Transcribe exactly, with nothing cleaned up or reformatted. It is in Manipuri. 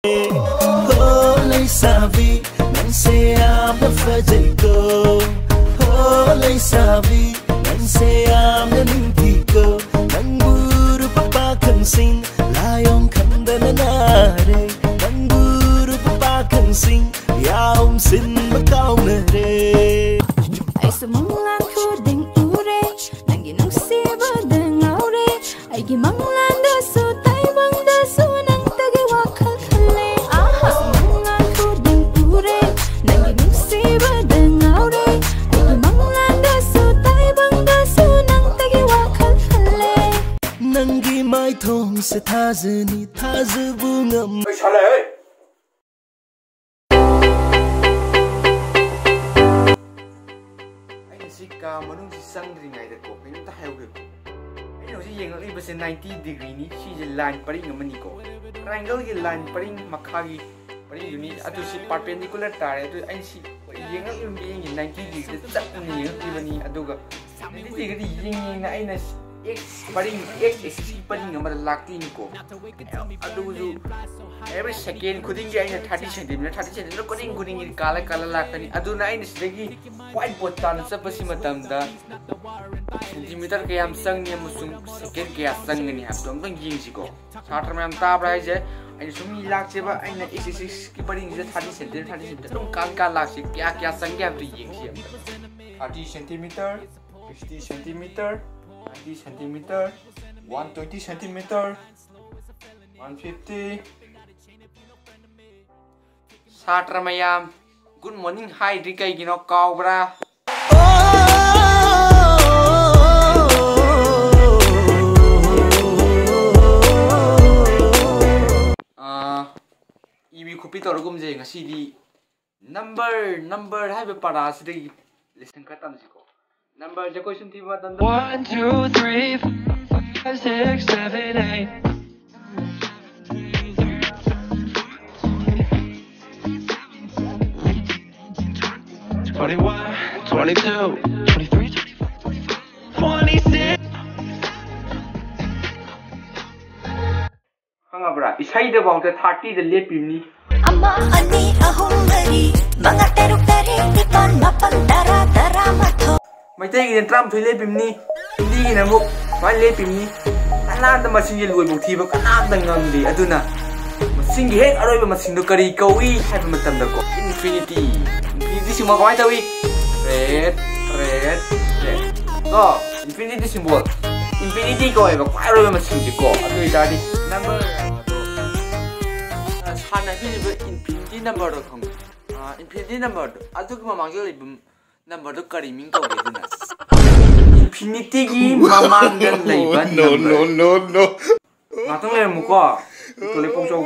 ꯍꯣ ꯂꯩꯁꯥꯕꯤ, ꯅꯪꯁꯦ ꯌꯥꯝꯅ ꯐꯖꯩꯀꯣ꯫ ꯍꯣ ꯂꯩꯁꯥꯕꯤ, ꯅꯪꯁꯦ ꯌꯥꯝꯅ ꯅꯤꯡꯊꯤꯀꯣ꯫ ꯅꯪꯕꯨ ꯎꯔꯨꯕ ꯄꯥꯈꯪꯁꯤꯡ ꯂꯥꯏꯑꯣꯡ ꯈꯪꯗꯅ ꯅꯥꯔꯦ꯫ ꯅꯪꯕꯨ ꯎꯔꯨꯕ ꯄꯥꯈꯪꯁꯤꯡ ꯌꯥꯎꯝ ꯁꯤꯟꯕ ꯀꯥꯎꯅꯔꯦ꯫ ꯑꯩꯁꯨ ꯃꯪꯂꯥꯟ ꯈꯨꯗꯤꯡ ꯎꯔꯦ, ꯅꯪꯒꯤ ꯅꯨꯡꯁꯤꯕꯗ ꯉꯥꯎꯔꯦ꯫ ꯑꯩꯒꯤ ꯃꯪꯂꯥꯟꯗꯁꯨ ꯇꯥꯏꯕꯪꯗꯁꯨ ꯅꯪꯇꯒꯤ ꯋꯥꯈꯜ ꯈꯜꯂꯦ꯫ ꯑꯥꯍꯥ! ꯃꯪꯂꯥꯟ ꯈꯨꯗꯤꯡ ꯎꯔꯦ, ꯅꯪꯒꯤ ꯅꯨꯡꯁꯤꯕꯗ ꯉꯥꯎꯔꯦ꯫ ꯑꯩꯒꯤ ꯃꯪꯂꯥꯟꯗꯁꯨ ꯇꯥꯏꯕꯪꯗꯁꯨ ꯅꯪꯇꯒꯤ ꯋꯥꯈꯜ ꯈꯜꯂꯦ꯫ ꯅꯪꯒꯤ ꯃꯥꯏꯊꯣꯡꯁꯦ ꯊꯥꯖꯅꯤ, ꯊꯥꯖꯕ ꯉꯝ- ꯑꯩ ꯁꯥꯟꯅꯩ꯫ ꯑꯩꯅ ꯁꯤ ꯀꯥ ꯃꯅꯨꯡꯁꯤ ꯆꯪꯗ꯭ꯔꯤꯉꯩꯗꯀꯣ, ꯀꯩꯅꯣꯝꯇ ꯍꯥꯏꯍꯧꯒꯦꯀꯣ꯫ ꯑꯩꯅ ꯍꯧꯖꯤꯛ ꯌꯦꯡꯉꯛꯂꯤꯕꯁꯦ ninety degreeꯅꯤ꯫ ꯁꯤꯁꯦ line ꯄꯔꯤꯡ ꯑꯃꯅꯤꯀꯣ꯫ Triangleꯒꯤ line ꯄꯔꯤꯡ ꯃꯈꯥꯒꯤ ꯄꯔꯤꯡꯗꯨꯅꯤ꯫ ꯑꯗꯨ ꯁꯤ perpendicular ꯇꯥꯔꯦ꯫ ꯑꯗꯨ ꯑꯩꯅ ꯁꯤ ꯌꯦꯡꯉꯛꯂꯤꯕ ꯃꯤꯠꯌꯦꯡꯁꯦ ninety degreeꯗ ꯆꯞ ꯌꯨꯝꯅ ꯌꯦꯡꯉꯛꯂꯤꯕꯅꯤ꯫ ꯑꯗꯨꯒ ninety degreeꯗ ꯌꯦꯡ ꯌꯦꯡꯅ ꯑꯩꯅ x ꯄꯔꯤꯡ, x axisꯀꯤ ꯄꯔꯤꯡ ꯑꯃꯗ ꯂꯥꯛꯇꯣꯏꯅꯤꯀꯣ꯫ ꯑꯗꯨꯁꯨ every second ꯈꯨꯗꯤꯡꯒꯤ ꯑꯩꯅ thirty centimeter, thirty centimeter ꯈꯨꯗꯤꯡ ꯈꯨꯗꯤꯡꯒꯤ ꯀꯥꯜꯂ ꯀꯥꯜꯂ ꯂꯥꯛꯀꯅꯤ꯫ ꯑꯗꯨꯅ ꯑꯩꯅ ꯁꯤꯗꯒꯤ whiteboard ꯇꯥꯟꯅ ꯆꯠꯄꯁꯤ ꯃꯇꯝꯗ centimeter ꯀꯌꯥꯝ ꯆꯪꯅꯤ ꯑꯃꯁꯨꯡ second ꯀꯌꯥ ꯆꯪꯒꯅꯤ ꯍꯥꯏꯕꯗꯣ ꯑꯝꯇꯪ ꯌꯦꯡꯁꯤꯀꯣ꯫ ꯁꯥꯇ꯭ꯔ ꯃꯌꯥꯝ ꯇꯥꯕ꯭ꯔꯥ ꯍꯥꯏꯁꯦ? ꯑꯩꯅ ꯁꯨꯝ ꯂꯥꯛꯆꯦꯕ, ꯑꯩꯅ x axisꯀꯤ ꯄꯔꯤꯡꯁꯤꯗ thirty centimeter, thirty centimeter ꯑꯗꯨꯝ ꯀꯥꯟ ꯀꯥꯟ ꯂꯥꯛꯁꯤ, ꯀꯌꯥ ꯀꯌꯥ ꯆꯪꯒꯦ ꯍꯥꯏꯕꯗꯨ ꯌꯦꯡꯁꯤ ꯑꯝꯇ꯫ Thirty centimeter, sixty centimeter, ninety centimeter, one twenty centimeter, one fifty꯫ ꯁꯥꯇ꯭ꯔ ꯃꯌꯥꯝ, good morning ꯍꯥꯏꯗ꯭ꯔꯤ ꯀꯩꯒꯤꯅꯣ, ꯀꯥꯎꯕ꯭ꯔꯥ? ꯑꯥ, ꯏꯕꯤ ꯈꯣꯠꯄꯤ ꯇꯧꯔꯒꯨꯝꯁꯦ꯫ ꯉꯁꯤꯗꯤ number, number ꯍꯥꯏꯕ ꯄꯔꯥꯁꯤꯗꯒꯤ lesson ꯈꯔ ꯇꯝꯁꯤꯀꯣ꯫ Numberꯁꯦ ꯑꯩꯈꯣꯏ ꯁꯨꯝ ꯊꯤꯕ ꯃꯇꯝꯗ, one, two, three, four, five, six, seven, eight. Twenty-one, twenty-two, twenty-three, twenty-four, twenty-five, twenty-six. ꯈꯪꯉꯕ꯭ꯔꯥ? ꯏꯁꯩꯗꯐꯥꯎꯗ ꯊꯥꯔꯇꯤꯗ ꯂꯦꯞꯄꯤꯕꯅꯤ꯫ ꯑꯃ, ꯑꯅꯤ, ꯑꯍꯨꯝ, ꯃꯔꯤ, ꯃꯉꯥ, ꯇꯔꯨꯛ, ꯇꯔꯦꯠ, ꯅꯤꯄꯥꯜ, ꯃꯥꯄꯜ, ꯇꯔꯥ, ꯇꯔꯥꯃꯥꯊꯣꯏ꯫ ꯃꯩꯇꯩꯒꯤꯅ ꯇꯔꯥꯃꯥꯊꯣꯏ ꯂꯦꯞꯄꯤꯕꯅꯤ꯫ ꯍꯤꯟꯗꯤꯒꯤꯅ ꯑꯃꯨꯛ ꯁꯨꯃꯥꯏꯅ ꯂꯦꯞꯄꯤꯕꯅꯤ꯫ ꯀꯅꯥꯝꯇ ꯃꯁꯤꯡꯁꯦ ꯂꯣꯏꯐꯥꯎ ꯊꯤꯕ ꯀꯅꯥꯝꯇ ꯉꯝꯗꯦ꯫ ꯑꯗꯨꯅ ꯃꯁꯤꯡꯒꯤ ꯍꯦꯛ ꯑꯔꯣꯏꯕ ꯃꯁꯤꯡꯗꯣ ꯀꯔꯤ ꯀꯧꯏ ꯍꯥꯏꯕ ꯃꯇꯝꯗꯀꯣ, ꯏꯟꯐꯤꯅꯤꯇꯤ꯫ ꯏꯟꯐꯤꯅꯤꯇꯤ ꯁꯤꯡꯕ ꯀꯃꯥꯏꯅ ꯇꯧꯏ? ꯔꯦꯠ, ꯔꯦꯠ, ꯔꯦꯠ꯫ ꯀꯣ, ꯏꯟꯐꯤꯅꯤꯇꯤ ꯁꯤꯝꯕꯣꯜ꯫ ꯏꯟꯐꯤꯅꯤꯇꯤ ꯀꯧꯋꯦꯕ ꯈ꯭ꯋꯥꯏ ꯑꯔꯣꯏꯕ ꯃꯁꯤꯡꯁꯦꯀꯣ꯫ ꯑꯗꯨ ꯑꯣꯏꯇꯥꯔꯗꯤ ꯅꯝꯕꯔ ꯑꯗꯣ ꯁꯥꯟꯅꯕꯤꯔꯤꯕ ꯏꯟꯐꯤꯅꯤꯇꯤ ꯅꯝꯕꯔꯗꯣ ꯈꯪꯕ꯭ꯔꯥ? ꯏꯟꯐꯤꯅꯤꯇꯤ ꯅꯝꯕꯔꯗꯣ, ꯑꯗꯨꯒꯤ ꯃꯃꯥꯡꯗ ꯂꯩꯕ ꯅꯝꯕꯔꯗꯣ ꯀꯔꯤ ꯃꯤꯡ ꯀꯧꯒꯦ? ꯑꯗꯨꯅ ꯏꯟꯐꯤꯅꯤꯇꯤꯒꯤ ꯃꯃꯥꯡꯗ ꯂꯩꯕ ꯅꯝꯕꯔ꯫ ꯉꯥꯛꯇꯪ ꯂꯩꯔꯝꯃꯨꯀꯣ꯫ ꯇꯣꯏꯂꯦꯠ ꯄꯣꯛꯆꯧ꯫